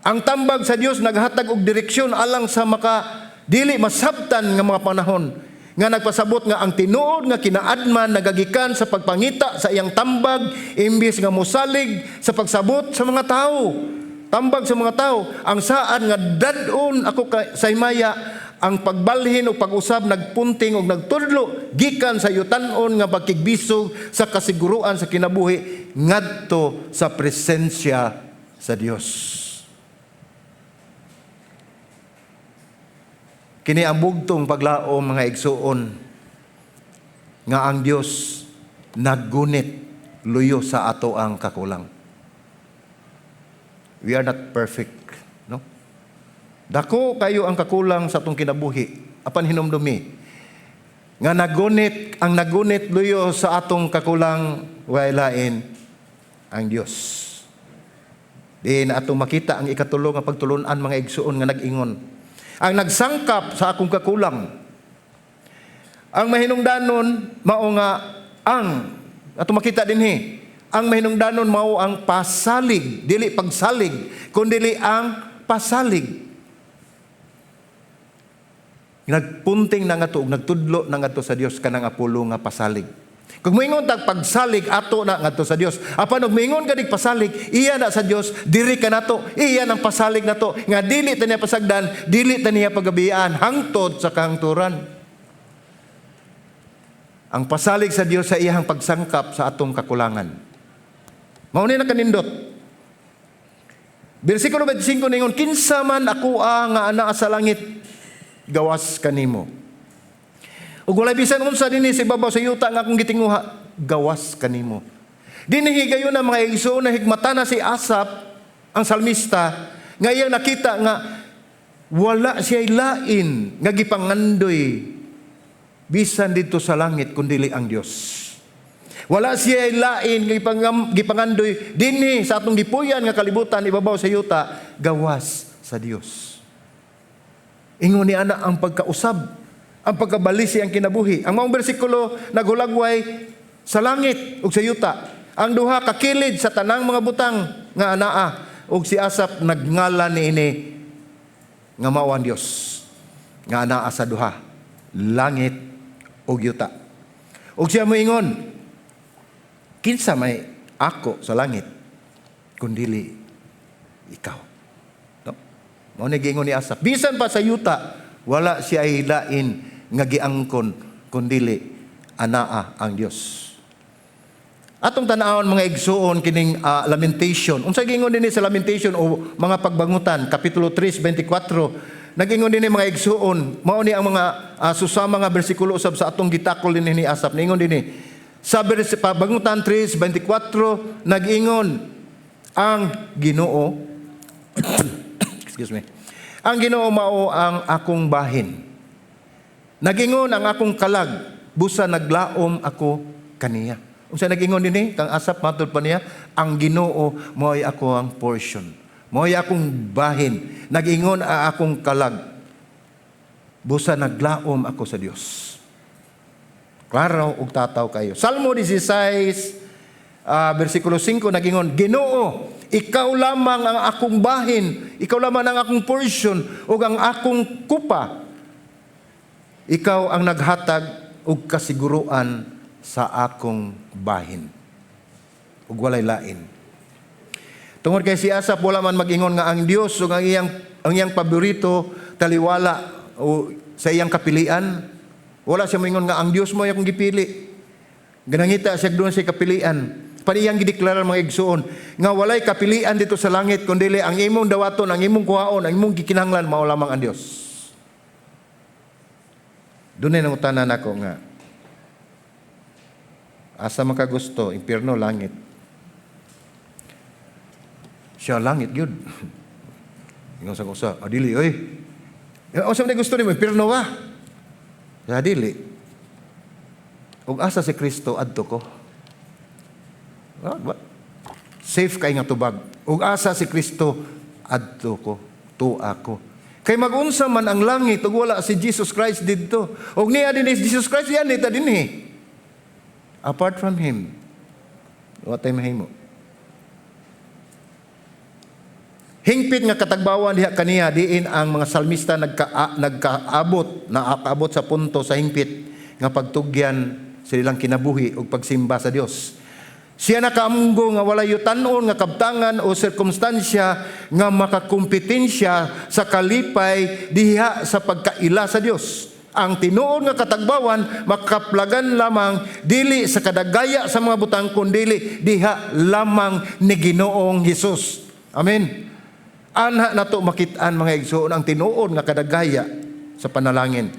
Ang tambag sa Dios naghatag og direksyon alang sa maka dili masabtan nga mga panahon nga nagpasabot nga ang tinuod nga kinaadman nagagikan sa pagpangita sa iyang tambag imbis nga mosalig sa pagsabot sa mga tao. Tambag sa mga tao, ang saad nga dad-on ako sa himaya, ang pagbalhin o pag-usab nagpunting og nagtudlo gikan sa yutan-on nga pagkigbisog sa kasiguruan sa kinabuhi ngadto sa presensya sa Dios. Kini ang bugtong paglaom, mga igsuon, nga ang Dios naggunit luyo sa ato ang kakulang. We are not perfect, no? Dako kayo ang kakulang sa atong kinabuhi. Apan hinumdumi nga nagunit, ang nagunit luyo sa atong kakulang, way lain ang Dios. Di na atong makita ang ikatulo nga pagtulunan, mga igsuon, nga nag-ingon. Ang nagsangkap sa akong kakulang. Ang mahinungdanon mao nga ang atong makita dinhi. Ang mahinungdanon mao ang pasalig, dili pagsalig, kundi ang pasalig. Nagpunting na nga to, ug nagtudlo na ngadto sa Dios kanang Apollo nga pasalig. Kung moingon tag pagsalig, ato na ngadto sa Dios. Apan og moingon ka dig pasalig, iya na sa Dios, diri ka nato, iya nang pasalig nato nga dili ta niya pasagdan, dili ta niya pagabiyaan hangtod sa kahangturan. Ang pasalig sa Dios sa iyang pagsangkap sa atong kakulangan. Mao ni nakanindot. Bersikulo 25 ningon, "Kinsa man ako nga anaa sa langit gawas kanimo? Ug walay bisan unsa dinhi sa ibabaw sa yuta nga akong gitinguha gawas kanimo." Dinhi higayon na, mga igsoon, na higmata na si Asap ang salmista nga iyang nakita nga wala siya lain nga gipangandoy bisan dito sa langit kundili ang Dios. Wala siya lain nga gipangandoy dinhi sa atong gipuyan nga kalibutan ibabaw sa yuta gawas sa Dios. Ingon ni ana ang pagkausab, ang pagkabalisi ang kinabuhi. Ang maong bersikulo naghulagway sa langit ug sa yuta. Ang duha kakilid sa tanang mga butang nga anaa, ug si Asap nagngala niini nga mao ang Dios nga anaa sa duha, langit ug yuta. Ug siya moingon, "Kinsa may ako sa langit kundili ikaw?" No? Mao ni giingon ni Asap. Bisan pa sa yuta, wala siya ay lain nga giangkon kundili anaa ang Dios. Atong tan-awon, mga igsuon, kining lamentation. Unsa giingon dinhi sa lamentation o mga pagbangutan, kapitulo 3:24? Nag-ingon dinhi, mga igsuon, mao ni ang mga susama nga bersikulo usab sa atong gitakol dinhi ni Asap. Niingon dinhi sa Pabangutan 3:24, nag-ingon ang Ginoo Excuse me. Ang Ginoo mao ang akong bahin. Nagingon ang akong kalag, busa naglaom ako kaniya. Unsa nagingon dinhi kang Asap, matud pa niya, ang Ginoo mao'y ako ang portion. Mao'y akong bahin. Nagingon ang akong kalag. Busa naglaom ako sa Dios. Klaro ug tataw kayo. Salmo 16 versikulo 5, nagingon, "Ginoo, ikaw lamang ang akong bahin, ikaw lamang ang akong portion ug ang akong kupa. Ikaw ang naghatag og kasiguruan sa akong bahin." Ug walay lain. Tungod kay si Asap wala man mag-ingon nga ang Dios ug ang iyang paborito taliwala o sa iyang kapilian. Wala siya moingon nga ang Dios mo akong gipili. Ganangita siya doon sa kapilian. Paniyang gideklara, mga igsuon, nga walay kapilian dito sa langit kundi ang imong dawaton, ang imong kuhaon, ang imong gikinahanglan mao lamang ang Dios. Doon ay nangutana nako nga asa makagusto, impyerno, langit? Siya, langit gyud. Ingon sa usa, "Adili oy." "Unsa man gusto nimo, impyerno ba?" "Ya, dili." "Ug asa si Kristo, adto ko." Ah, ba? Safe kay nga tubag. "Ug asa si Kristo, adto ko, tuwa ko." Kay magunsa man ang langit ug wala si Jesus Christ didto? Ug niya din is Jesus Christ, yan dita dinhi. Apart from Him, wa tay mahimo. Hingpit nga katagbawan diha kaniya diin ang mga salmista nagkaabot, nakaabot sa punto sa hingpit nga pagtugyan sa ilang kinabuhi ug pagsimba sa Dios. Siya nakaamgo nga walay yutanon nga kabtangan o sirkumstansya nga makakompetensya sa kalipay diha sa pagkaila sa Dios. Ang tinuod nga katagbawan makaplagan lamang dili sa kadagaya sa mga butang kundili diha lamang ni Ginoong Hesus. Amen. Anha nato makit-an, mga igsoon, ang tinuod nga kadagaya sa panalangin.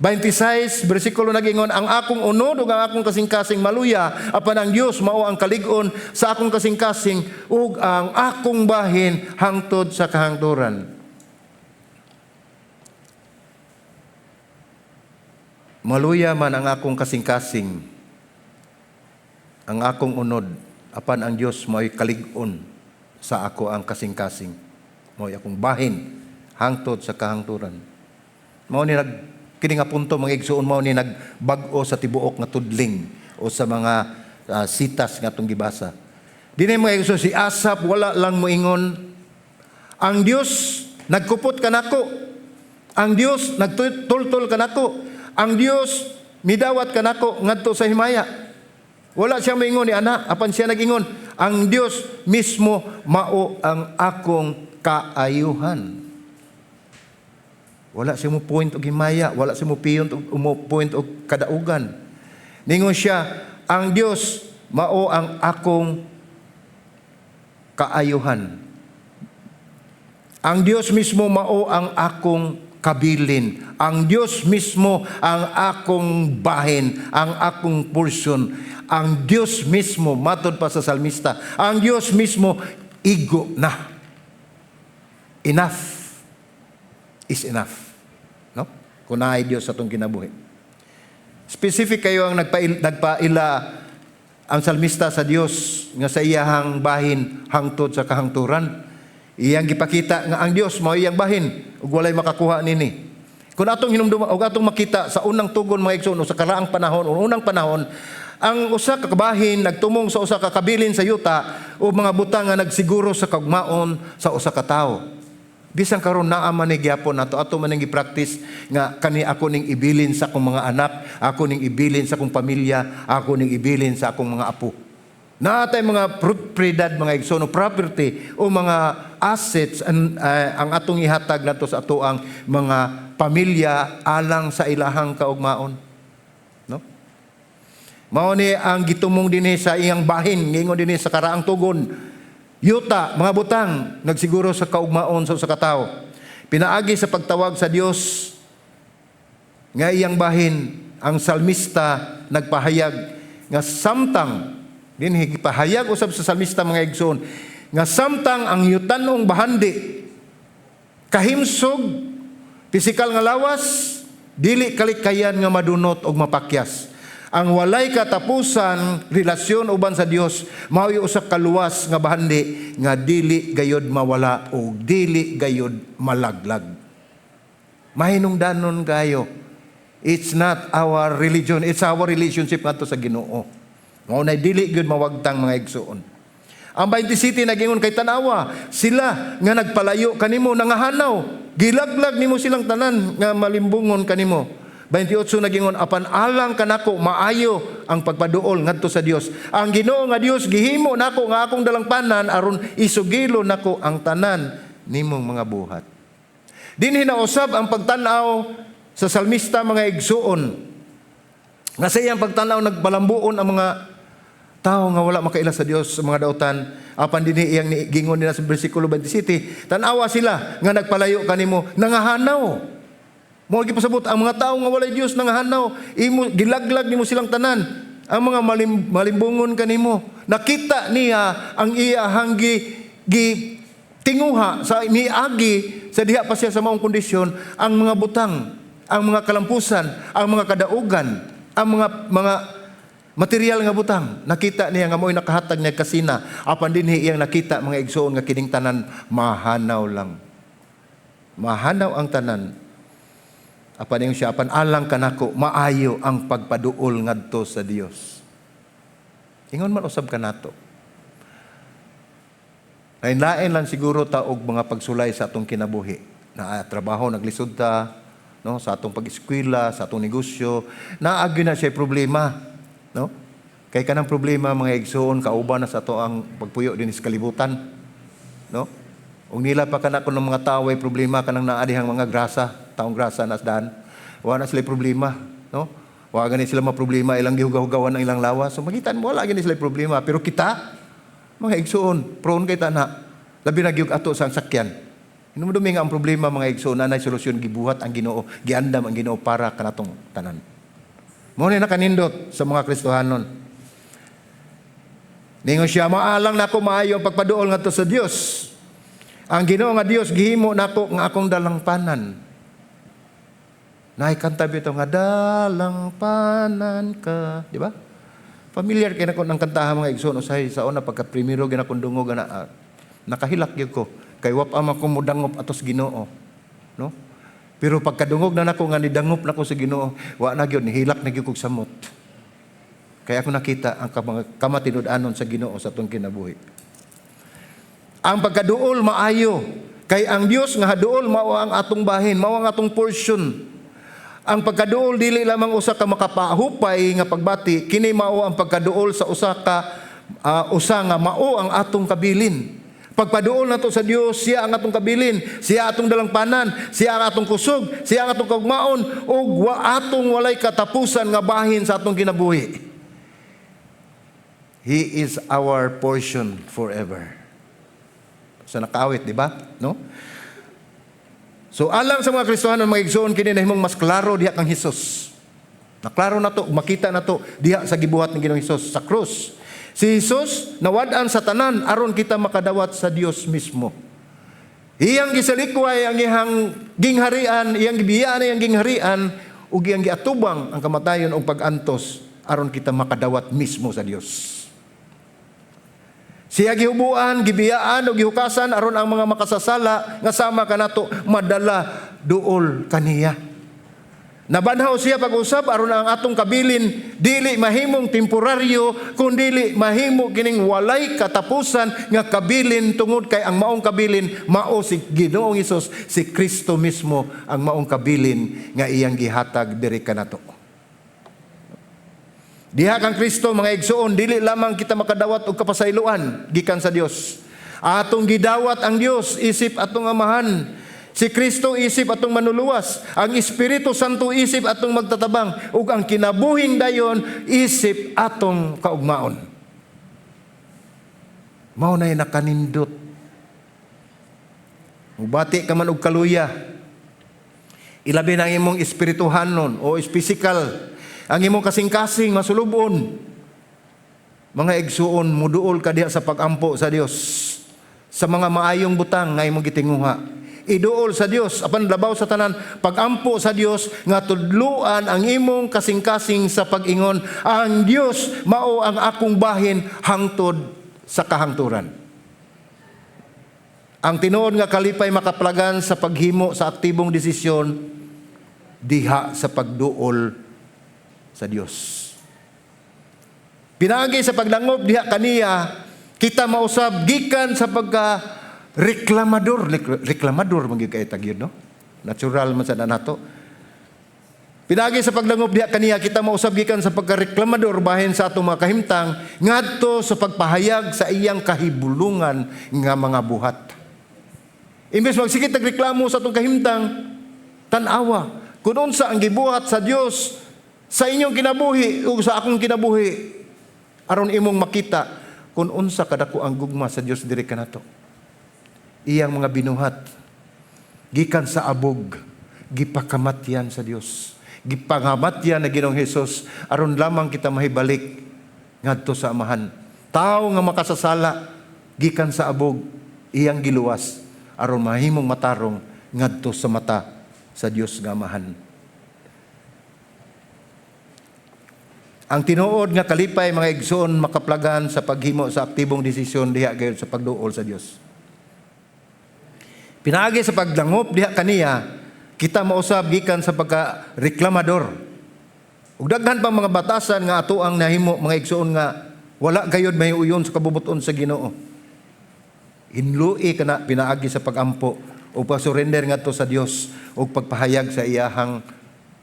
26 bersikulo, nagingon, "Ang akong unod ug ang akong kasing-kasing maluya, apan ang Dios mao ang kalig-on sa akong kasing-kasing ug ang akong bahin hangtod sa kahangturan." Maluya man ang akong kasing-kasing, ang akong unod, apan ang Dios mao'y kalig-on sa ako ang kasing-kasing. Mao'y akong bahin hangtod sa kahangturan. Mao ni nag kini nga punto, mga igsuon, mao ni nagbag-o sa tibuok nga tudling o sa mga sitas nga atong gibasa. Dinhi, mga igsuon, si Asap wala lang moingon ang Dios nagkupot kanako. Ang Dios nagtultol kanako. Ang Dios midawat kanako ngadto sa himaya. Wala siya moingon ni ana, apan siya nagingon, ang Dios mismo mao ang akong kaayuhan. Wala siya mo point og himaya, wala siya mo point og kadaugan. Ningon siya, ang Dios mao ang akong kaayuhan. Ang Dios mismo mao ang akong kabilin. Ang Dios mismo ang akong bahin, ang akong portion. Ang Dios mismo, matod pa sa salmista, ang Dios mismo, igo na. Enough is enough. No? Kung naay Dios sa atong kinabuhi. Specific kayo ang nagpaila ang salmista sa Dios nga sa iyahang bahin hangtod sa kahangturan. Iyang gipakita nga ang Dios mao iyang bahin ug walay makakuha nini. Kung atong hinumduma ug atong makita sa unang tugon, mga igsoon, o sa karaang panahon o unang panahon, ang usa ka kabahin nagtumong sa usa ka kabilin sa yuta o mga butang nga nagsiguro sa kaugmaon sa usa ka tawo. Bisan karon naa man ni gyapon nato, ato man ning gi-practice nga kani ako ning ibilin sa akong mga anak, ako ning ibilin sa akong pamilya, ako ning ibilin sa akong mga apo. Naa tay mga propriedad, mga igsoon, o property o mga assets ang atong ihatag nato sa atoang mga pamilya alang sa ilahang kaugmaon. No? Mao ni ang gitumong dinhi sa iyang bahin, ngingon dinhi sa karaang tugon. Yuta, mga butang, nagsiguro sa kaugmaon sa usa ka tawo. Pinaagi sa pagtawag sa Dios nga iyang bahin, ang salmista nagpahayag nga samtang dinhi gipahayag usab sa salmista, mga igsoon, nga samtang ang yutanong bahandi Kahimsog, pisikal nga lawas, dili kalikayan nga madunot og mapakyas. Ang walay katapusan relasyon uban sa Dios mao'y usa ka luwas nga bahandi nga dili gayod mawala o dili gayod malaglag. Mahinungdanon kayo. It's not our religion, it's our relationship ngadto sa Ginoo. Mao na dili gyud mawagtang, mga igsuon. Ang 27 nagingon kay tanawa sila nga nagpalayo kanimo nangahanaw, gilaglag nimo silang tanan nga malimbungon kanimo. 28 nagingon, apan alang kanako maayo ang pagpaduol ngadto sa Dios. Ang Ginoo nga Dios gihimo nako nga akong dalangpanan aron isugilo nako ang tanan nimong mga buhat. Dinhi nausab ang pagtan-aw sa salmista, mga igsuon. Nga sa iyang pagtan-aw, nagbalambuon ang mga tao nga wala makaila sa Dios sa mga dautan, apan dinhi iyang gingon nila sa bersikulo 27, tanawa sila nga nagpalayo kanimo nangahanaw. Mao gipasabot ang mga tao nga walay Dios nangahanaw, imo gilaglag nimo silang tanan ang mga malimbungon kanimo. Nakita niya ang iyahang gi, gi tinguha sa miagi sa diha pa siya sa maong kondisyon, ang mga butang, ang mga kalampusan, ang mga kadaugan, ang mga material nga butang. Nakita niya nga mo'y nakahatag niya kasina. Apan dinhi iyang nakita, mga igsoon, nga kining tanan mahanaw lang. Mahanaw ang tanan. Apan ingon siya, apan alang kanako maayo ang pagpaduol ngadto sa Dios. Ingon man usab kanato. Lain-lain lang siguro ta og mga pagsulay sa atong kinabuhi. Na trabaho, naglisod ta, no, sa atong pag-eskwela, sa atong negosyo, naagi na siya problema, no? Kay kanang problema, mga igsoon, kauban na sa ato ang pagpuyo din sa kalibutan, no? Ug nila pa kana kuno mga tao ay problema, kanang naa dihang mga grasa, taong grasa nas daan. Wa na sila problema, no? Wa gani sila maproblema, ilang gihugaw-hugawan ang ilang lawas. So makita mo wala gani sila problema, pero kita, mga igsoon, prone kay tana. Labi na gyud ato sa sakyan. Hinumdumi nga ang problema, mga igsoon, anay solusyon, gibuhat ang Ginoo, giandam ang Ginoo para kanatong tanan. Mao ni nakanindot sa mga Kristohanon. Ningon siya, maalang nako maayo ang pagpaduol ngadto sa Dios. Ang Ginoo nga Dios gihimo nako nga akong dalangpanan. Naay kanta bitaw nga dalangpanan ka, di ba? Familiar kay nako ng kantahan, mga igsoon, usahay sa una pagka primero ginakong dungog na, nakahilak gyud ko kay wa pa man ko modangop atos Ginoo, no? Pero pagkadungog na nako nga nidangop nako sa Ginoo, wa na gyud, nihilak na gyud kog samot. Kaya ako nakita ang kamatinud-anon sa Ginoo sa atong kinabuhi. Ang pagkaduol maayo kay ang Dios nga haduol mao ang atong bahin, mao ang atong portion. Ang pagkaduol dili lamang usa ka makapahupay nga pagbati, kini mao ang pagkaduol sa usa nga mao ang atong kabilin. Pagpaduol nato sa Dios, siya ang atong kabilin, siya atong dalangpanan, siya ang atong kusog, siya ang atong kaugmaon ug atong walay katapusan nga bahin sa atong kinabuhi. He is our portion forever. Sa nakaawit, di ba? No? So alang sa mga Kristohanon, mga igsoon, kini nahimong mas klaro diha kang Hesus. Naklaro na to, makita na to diha sa gibuhat ni Ginoong Hesus sa krus. Si Jesus nawad-an sa tanan aron kita makadawat sa Dios mismo. Iyang gisalikway ang iyang gingharian, iyang gibiyaan ang iyang gingharian ug iyang giatubang ang kamatayon ug pag-antos aron kita makadawat mismo sa Dios. Siya gihubuan, gibiyaan ug gihukasan aron ang mga makasasala nga sama kanato madala duol kaniya. Nabanhaw siya pag-usab aron ang atong kabilin dili mahimong temporaryo kun dili mahimo kining walay katapusan nga kabilin, tungod kay ang maong kabilin mao si Ginoong Hesus, si Kristo mismo ang maong kabilin nga iyang gihatag diri kanato. Diha kang Kristo, mga igsoon, dili lamang kita makadawat og kapasayloan gikan sa Dios. Atong gidawat ang Dios isip atong Amahan. Si Kristo isip atong manuluwas, ang Espiritu Santo isip atong magtatabang ug ang kinabuhing dayon isip atong kaugmaon. Mao nay nakanindot. Mubati ka man og kaluya. Ilabi na ang imong espirituhanon o physical. Ang imong kasing-kasing masulubon. Mga igsuon, muduol ka diha sa pagampo sa Dios. Sa mga maayong butang nga imong gitinguha. Iduol sa Dios apan labaw sa tanan, pagampo sa Dios nga tudluan ang imong kasing-kasing sa pag-ingon, "Ang Dios mao ang akong bahin hangtod sa kahangturan." Ang tinuod nga kalipay makaplagan sa paghimo sa aktibong desisyon diha sa pagduol sa Dios. Pinaagi sa pagdangop diha kaniya, kita mausab gikan sa pagka reklamador, reklamador man gyud kay ta gyud, no? Natural man sa nato. Pinaagi sa pagdangop diha kaniya, kita mausab gikan sa pagka-reklamador bahin sa atong mga kahimtang ngadto sa pagpahayag sa iyang kahibulungan nga mga buhat. Imbes magsigit reklamo sa atong kahimtang, tan-awa kung unsa ang gibuhat sa Dios sa inyong kinabuhi ug sa akong kinabuhi aron imong makita kung unsa kadako ang gugma sa Dios diri kanato. Iyang mga binuhat gikan sa abog, gipakamatyan sa Dios. Gipangamatyan na Ginoong Hesus aron lamang kita mahibalik ngadto sa Amahan. Tao nga makasasala, gikan sa abog iyang giluwas aron mahimong matarong ngadto sa mata sa Dios nga Amahan. Ang tinuod nga kalipay, mga igsoon, makaplagan sa paghimo sa aktibong desisyon diha gayud sa pagduol sa Dios. Pinaagi sa pagdangop diha kaniya, kita mausab gikan sa pagka-reklamador. Ug daghan pang mga batasan nga ato ang nahimo, mga igsoon, nga wala gayud may uyon sa kabubuton sa Ginoo. Hinlui kana pinaagi sa pagampo o pag-surrender ngadto sa Dios ug pagpahayag sa iyahang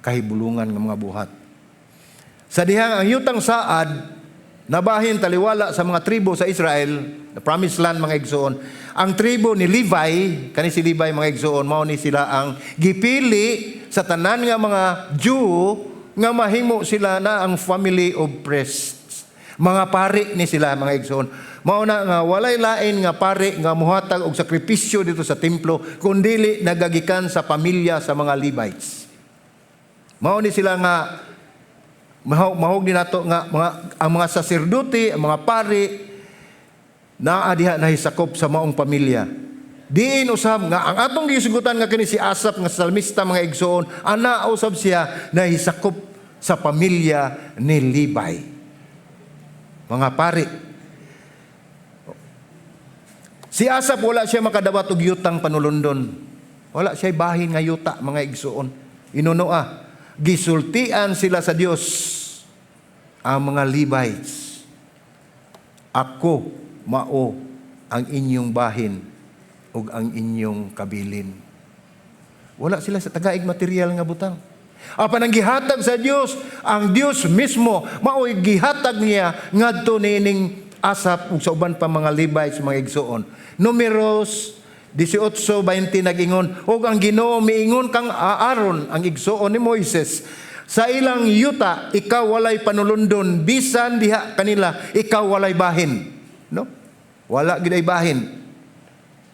kahibulungan nga mga buhat. Sa dihang ang yutang saad nabahin taliwala sa mga tribo sa Israel, the promised land, mga igsoon, ang tribo ni Levi, kani si Levi, mga igsoon, mao ni sila ang gipili sa tanan nga mga Jew nga mahimo sila na ang family of priests. Mga pari ni sila, mga igsoon. Mao na nga walay lain nga pari nga muhatag og sakripisyo dito sa templo kun dili nagagikan sa pamilya sa mga Levites. Mao ni sila nga mahog din nato nga ang mga saserdote, ang mga pari naa diha nahisakop sa maong pamilya. Diin usab nga ang atong gisugutan nga kini si Asap nga salmista, mga igsoon, ana usab siya nahisakop sa pamilya ni Levi. Mga pari. Si Asap, wala siya makadawat og yutang panulundon. Wala siya bahin nga yuta, mga igsoon. Inunoa, gisultian sila sa Dios ang mga Levites. "Ako mao ang inyong bahin ug ang inyong kabilin." Wala sila sa tagaig material nga butang. Apan ang gihatag sa Dios, ang Dios mismo mao'y gihatag niya ngadto niining Asap ug sa uban pa mga Levites, mga igsoon. Numeros 18:20 nag-ingon, "Ug ang Ginoo miingon kang Aaron, ang igsoon ni Moises, sa ilang yuta ikaw walay panulundon, bisan diha kanila ikaw walay bahin." No? Wala gid ay bahin.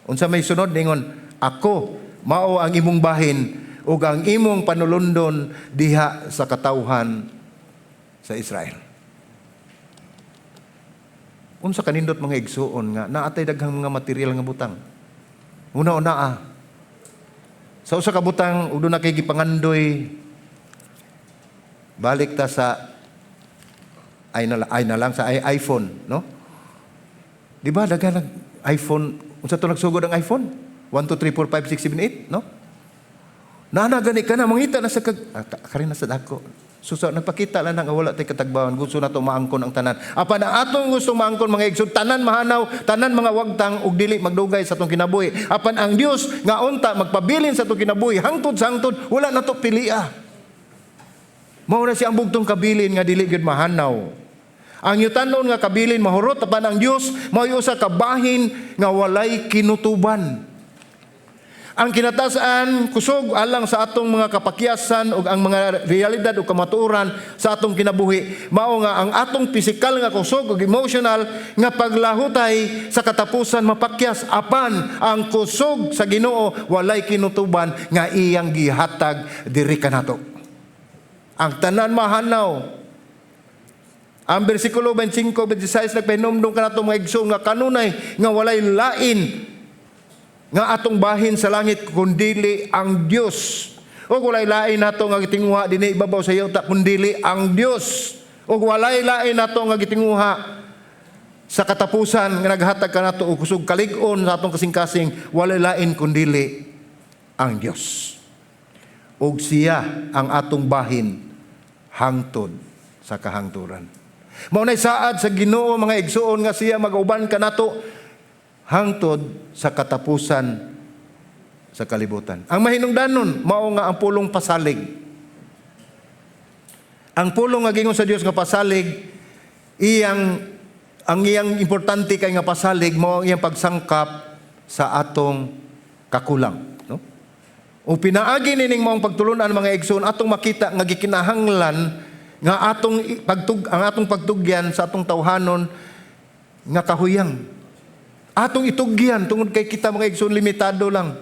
Unsa may sunod ningon? "Ako mao ang imong bahin ug ang imong panulundon diha sa katawhan sa Israel." Unsa kanindot, mga igsuon, nga naatay daghang mga material nga butang. Una-una ah. Sa usa ka butang ug na kay gipangandoy, balik ta sa ay na lang sa iPhone, no? Di ba daghan nag iPhone, unsa to nagsugod ang iPhone? 1 2 3 4 5 6 7 8, no? Nana gani ka na mangita na sa kag ah, na sa dako. Susa nagpakita lang nga wala tay katagbawan, gusto na to maangkon ang tanan. Apan ang atong gusto maangkon, mga igsoon, tanan mahanaw, tanan mga wagtang ug dili magdugay sa atong kinabuhi. Apan ang Dios nga unta magpabilin sa atong kinabuhi hangtod sa hangtod, wala na to pilia. Mao na siya ang bugtong kabilin nga dili gyud mahanaw. Ang yutanon nga kabilin mahurot, apan ang Dios mao'y usa ka bahin nga walay kinutuban. Ang kinatasan kusog alang sa atong mga kapakyasan ug ang mga realidad ug kamatuoran sa atong kinabuhi mao nga ang atong pisikal nga kusog ug emotional nga paglahutay sa katapusan mapakyas, apan ang kusog sa Ginoo walay kinutuban nga iyang gihatag diri kanato. Ang tanan mahanaw. Ang bersikulo 25, 26 nagpahinumdum kanato, mga igsoon, nga kanunay nga walay lain nga atong bahin sa langit kundili ang Dios. Ug walay lain nato nga gitinguha dinhi ibabaw sa yuta kundili ang Dios. Ug walay lain nato nga gitinguha sa katapusan nga naghatag kanato og kusog, kalig-on sa atong kasing-kasing, walay lain kundili ang Dios. Ug siya ang atong bahin hangtod sa kahangturan. Mao nay saad sa Ginoo, mga igsuon, nga siya mag-uban kanato hangtod sa katapusan sa kalibutan. Ang mahinungdanon mao nga ang pulong pasalig. Ang pulong nga gingon sa Dios nga pasalig, iyang importante kay nga pasalig mao ang iyang pagsangkap sa atong kakulang, no? O pinaagi nining maong pagtulunan, mga igsoon, atong makita nga gikinahanglan nga ang atong pagtugyan sa atong tawhanon nga kahuyang. Atong itugyan tungod kay kita, mga igsoon, limitado lang.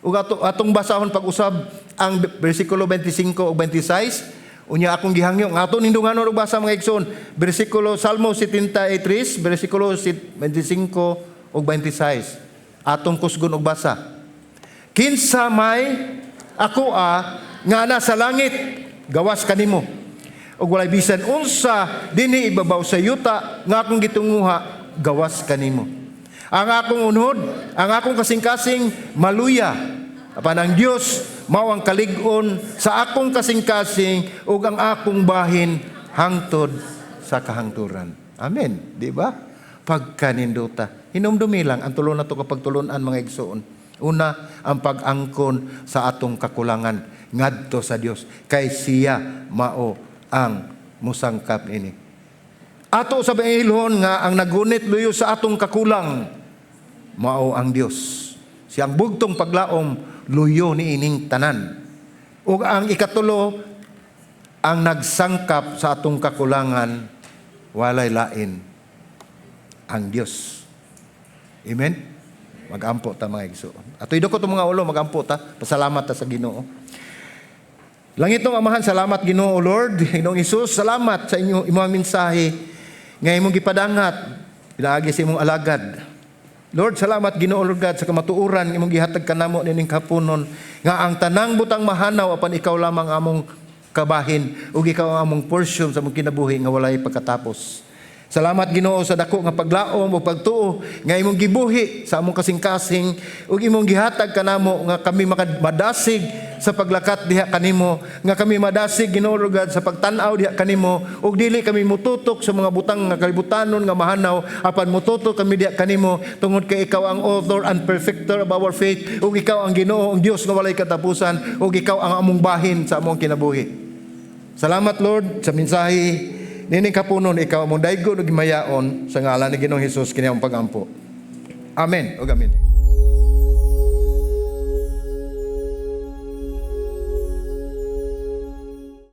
Ug atong basahon pag-usab ang bersikulo 25 ug 26. Unya akong gihangyo nga ato nindunganon og basa, mga igsoon, bersikulo Salmo 73 bersikulo 25 ug 26. Atong kusgon og basa. "Kinsa may ako a nga nasa langit gawas kanimo? Ug walay bisan unsa dinhi ibabaw sa yuta nga akong gitunguha gawas kanimo. Ang akong unod, ang akong kasing-kasing maluya. Apan ang Dios mao ang kalig-on sa akong kasing-kasing ug ang akong bahin hangtod sa kahangturan." Amen, di ba? Pagkaninduta. Hinumdumi lang ang tulo na to kapag tulunan, mga igsoon. Una, ang pag-angkon sa atong kakulangan ngadto sa Dios kay siya mao ang musangkap ini. Ato sa pangilhon nga ang nagunit luyo sa atong kakulang mao ang Dios. Siyang bugtong paglaom luyo ni ining tanan. Ug ang ikatulo, ang nagsangkap sa atong kakulangan walay lain, ang Dios. Amen. Magampo ta, mga igsoon. Ato idukot mga ulo, magampo ta. Pasalamat ta sa Ginoo. Langitnong Amahan, salamat Ginoo Lord, Ginoong Hesus, salamat sa inyo imong mensahe nga imong gipadangat pinaagi sa imong alagad. Lord, salamat Ginoo Lord God sa kamatuoran imong gihatag kanamo nining kapunon nga ang tanang butang mahanaw apan ikaw lamang among kabahin ug ikaw ang among portion sa among kinabuhi nga walay pagkatapos. Salamat Ginoo sa dako nga paglaom o pagtuo nga imong gibuhi sa among kasing-kasing ug imong gihatag kanamo nga kami madasig sa paglakat diha kanimo, nga kami madasig, Ginoo Lord God, sa pagtan-aw diha kanimo ug dili kami mututok sa mga butang nga kalibutanon nga mahanaw, apan mututok kami diha kanimo tungod kay ikaw ang author and perfecter of our faith ug ikaw ang Ginoo, ang Dios nga walay katapusan, ug ikaw ang among bahin sa among kinabuhi. Salamat, Lord, sa mensahe nining kapunon. Ikaw among daygon ug himayaon sa ngalan ni Ginoong Hesus kini ang pagampo. Amen. Ug amen.